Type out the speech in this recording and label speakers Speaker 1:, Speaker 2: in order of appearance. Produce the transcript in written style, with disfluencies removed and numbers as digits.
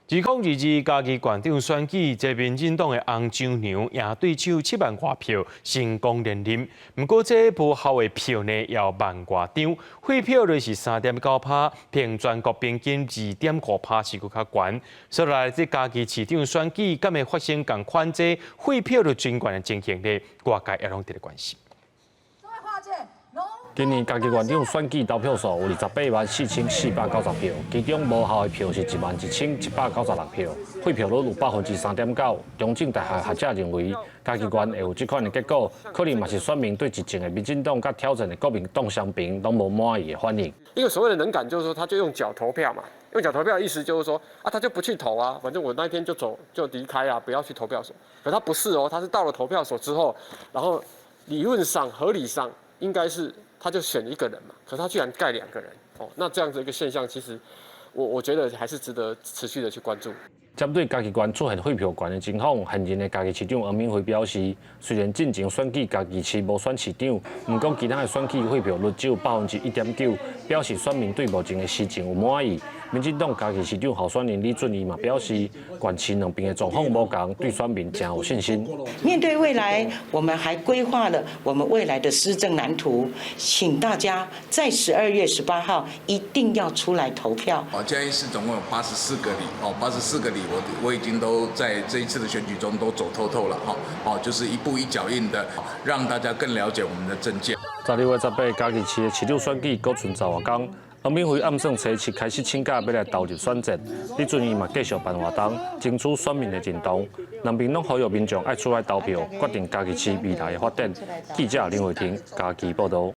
Speaker 1: 2022嘉義縣長選舉，這民進黨的翁章梁贏對手7萬外票成功連任。毋過這無效的票呢，有萬外張，廢票率是3.9趴，平全國平均2.5趴是閣較懸。所以這嘉義市長選舉，敢會發生仝款這廢票率真懸的情形呢？外界也攏佇咧關心。
Speaker 2: 今年嘉義縣長選舉投票數有28萬4490票，其中無效的票是11,796票，廢票率有3.9%。中正大學學者認為，嘉義縣會有這款的結果，可能嘛是選民對執政的民進黨佮挑戰的國民黨雙邊攏無滿意的反應。
Speaker 3: 一個所謂的冷感，就是說他就用腳投票嘛，用腳投票的意思就是說啊，他就不去投啊，反正我那天就走就離開啊，不要去投票所。可他不是哦，他是到了投票所之後，然後理論上合理上應該是，他就選一個人嘛，可他居然蓋兩個人，哦，那這樣子一個現象，其實我覺得還是值得持續的去關注。
Speaker 2: 針對嘉義縣出現廢票懸的情況，現任的嘉義市長黃敏惠表示，雖然進前選舉嘉義市無選市長，毋過其他的選舉廢票率只有1.9%，表示選民對目前的施政有滿意。民進黨嘉義市長候選人李俊毅嘛表示，縣市兩邊的狀況無仝，對選民誠有信心。
Speaker 4: 面對未來，我們還規劃了我們未來的施政藍圖，請大家在12月18號一定要出來投票。
Speaker 5: 哦，嘉義市總共有八十四個里，哦，八十四個里，我已經都在這一次的選舉中都走透透了，哈，哦，就是一步一腳印的，讓大家更了解我們的政見。
Speaker 2: 12月18，嘉義市的市長選舉閣賰十外工。黃敏惠暗算初七開始請假，欲來投入選戰。李俊毅嘛繼續辦活動，爭取選民的認同。兩邊攏呼籲民眾愛出來投票，決定嘉義市未來的發展。記者林慧婷嘉義報導。